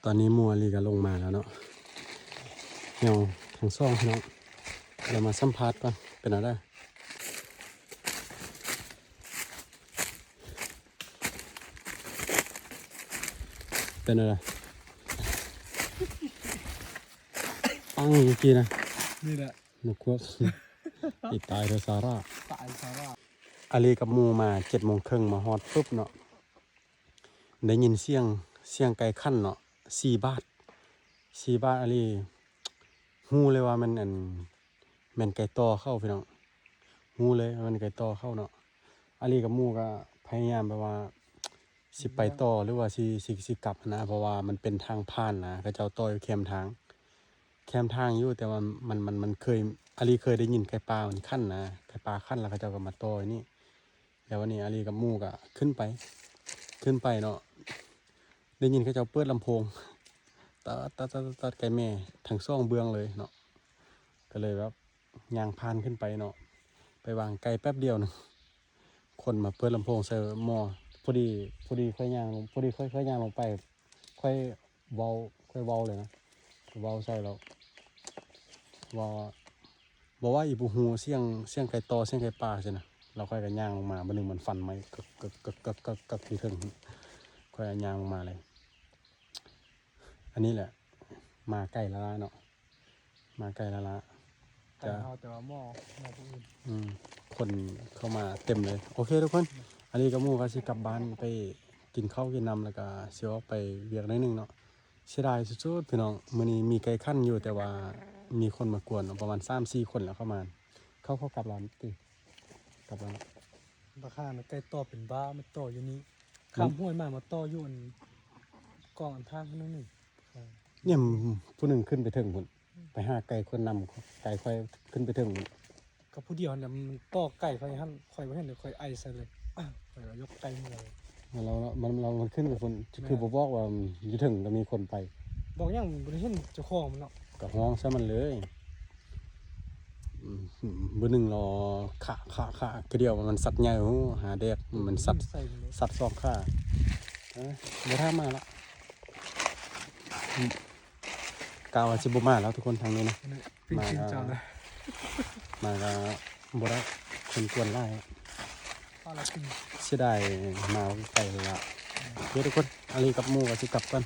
ຕອນນີ້ໝູ່ອາລີກໍລົງມາແລ້ວເນາະ ເຮົາທັງສອງພີ່ນ້ອງ ດຽວມາສຳພາດກ່ອນ ເປັນແນວໃດ? ເປັນແນວໃດ? ປັງເມື່ອກີ້ນະ ນີ້ແຫຼະ ນົກຄວກ ອີຕາຍເດີຊາຣາ ຕາຍຊາຣາ. ອາລີກັບໝູ່ມາເຈັດໂມງເຄິ່ງ ມາຮອດປຶບເນາະ ໄດ້ຍິນສຽງ ສຽງໄກ່ຂັນເນາະ ສີ່ບາດ ສີ່ບາດ ອາລີຮູ້ເລີຍວ່າແມ່ນ ອັນ ແມ່ນໄກ່ຕໍ່ເຂົ້າພີ່ນ້ອງ ຮູ້ເລີຍວ່າແມ່ນໄກ່ຕໍ່ເຂົ້າເນາະ. ອາລີກັບໝູ່ກໍພະຍາຍາມແບບວ່າຊິໄປຕໍ່ ຫຼືວ່າຊິ ຊິ ຊິກັບຫັ້ນນະ ເພາະວ່າມັນເປັນທາງຜ່ານນະ ເຂົາເຈົ້າຕໍ່ຢູ່ແຄມທາງ ແຄມທາງຢູ່ ແຕ່ວ່າມັນ ມັນ ມັນເຄີຍ ອາລີເຄີຍໄດ້ຍິນໄກ່ປ່າມັນຂັນນະ ໄກ່ປ່າຂັນ ແລ້ວເຂົາເຈົ້າກໍມາຕໍ່ຢູ່ນີ້. ແລ້ວວັນນີ້ອາລີກັບໝູ່ກໍຂຶ້ນໄປ ຂຶ້ນໄປເນາະ ໄດ້ຍິນເຂົາເຈົ້າເປີດລຳໂພງ ຕັດ ຕັດ ຕັດ ຕັດ ໄກ່ແມ່ທັງສອງເບື້ອງເລີຍເນາະ ກໍເລີຍແບບຍ່າງຜ່ານຂຶ້ນໄປເນາະ ໄປວາງໄກ່ແປັບດຽວໜຶ່ງ ຄົນມາເປີດລຳໂພງໃສ່ໝໍ້ ພໍດີ ພໍດີຂ້ອຍຍ່າງ ພໍດີຂ້ອຍ ຂ້ອຍຍ່າງລົງໄປ ຂ້ອຍເວົ້າ ຂ້ອຍເວົ້າເລີຍນະ ເວົ້າໃສ່ແລ້ວ ເວົ້າ ບໍ່ວ່າອີ່ບໍ່ຮູ້ສຽງ ສຽງໄກ່ຕໍ່ ສຽງໄກ່ປ່າຊີ້ນະ ແລ້ວຂ້ອຍກໍຍ່າງລົງມາ ບາດໜຶ່ງມັນຟັນໄມ້ ກຶກ ກຶກ ຢູ່ເທິງ ຂ້ອຍຍ່າງລົງມາເລີຍ. ອັນນີ້ແຫຼະ ມາໄກລ້າໆເນາະ ມາໄກລ້າໆ ໄກ່ເຮົາ ແຕ່ວ່າໝໍ້ ໝໍ້ຜູ້ອື່ນ ອືມ ຄົນເຂົ້າມາເຕັມເລີຍ. ໂອເຄທຸກຄົນ ອາລີກັບໝູ່ກໍຊິກັບບ້ານໄປກິນເຂົ້າກິນນ້ຳ ແລ້ວກໍຊິອອກໄປວຽກໜ້ອຍໜຶ່ງເນາະ. ເສຍດາຍສຸດໆ ພີ່ນ້ອງ ມື້ນີ້ມີໄກ່ຂັນຢູ່ ແຕ່ວ່າມີຄົນມາກວນເນາະ ປະມານສາມສີ່ຄົນແລ້ວເຂົ້າມາ. ເຂົາ ເຂົາກັບລາວຕິ ກັບລາວ ບັກຫ່ານະ ໄກ່ຕໍ່ເປັນບ້າ ມາຕໍ່ຢູ່ນີ້ ມັນ ຂ້າມຫ້ວຍມາ ມາຕໍ່ຢູ່ອັນ ກອງອັນທາງນັ້ນໜຶ່ງ ເອີ ນີ້ ຜູ້ໜຶ່ງຂຶ້ນໄປເທິງພຸ້ນ ໄປຫາໄກ່ຄົນນຳ ໄກ່ຂ້ອຍຂຶ້ນໄປເທິງພຸ້ນ. ກໍຜູ້ດຽວຫັ້ນແຫຼະ ມັນຕໍ່ໄກ່ຂ້ອຍຫັ້ນ ຂ້ອຍບໍ່ເຫັນເລີຍ ຂ້ອຍໄອໃສ່ເລີຍ ຂ້ອຍກໍຍົກໄກ່ເມືອເລີຍ. ແລ້ວ ແລ້ວມັນ ແລ້ວມັນຂຶ້ນໄປພຸ້ນ ແມ່ນ ຄືບໍ່ບອກວ່າຢູ່ເທິງກໍມີຄົນໄປ? ບອກຫຍັງ ບໍ່ໄດ້ເຫັນເຈົ້າຂອງມັນເນາະ ກໍຮ້ອງໃສ່ມັນເລີຍ. ອືມ ມື້ໜຶ່ງລໍ ຂະ ຂະ ຂະ ຄືດຽວມັນສັດໃຫຍ່ ໂອ້ ຫາແດກ ມັນສັດ ສັດສອງຂາ. ເອີ ບໍ່ຖ້າມາລະ ອືມ ກະວ່າຊິບໍ່ມາແລ້ວທຸກຄົນ ທາງນີ້ນະ ມາກໍ ມາກໍບໍ່ໄດ້ ຄົນກວນຫຼາຍ ເສຍດາຍ ມາໄກລະ. ໂອເຄທຸກຄົນ ອາລີກັບໝູ່ກໍຊິກັບກ່ອນ.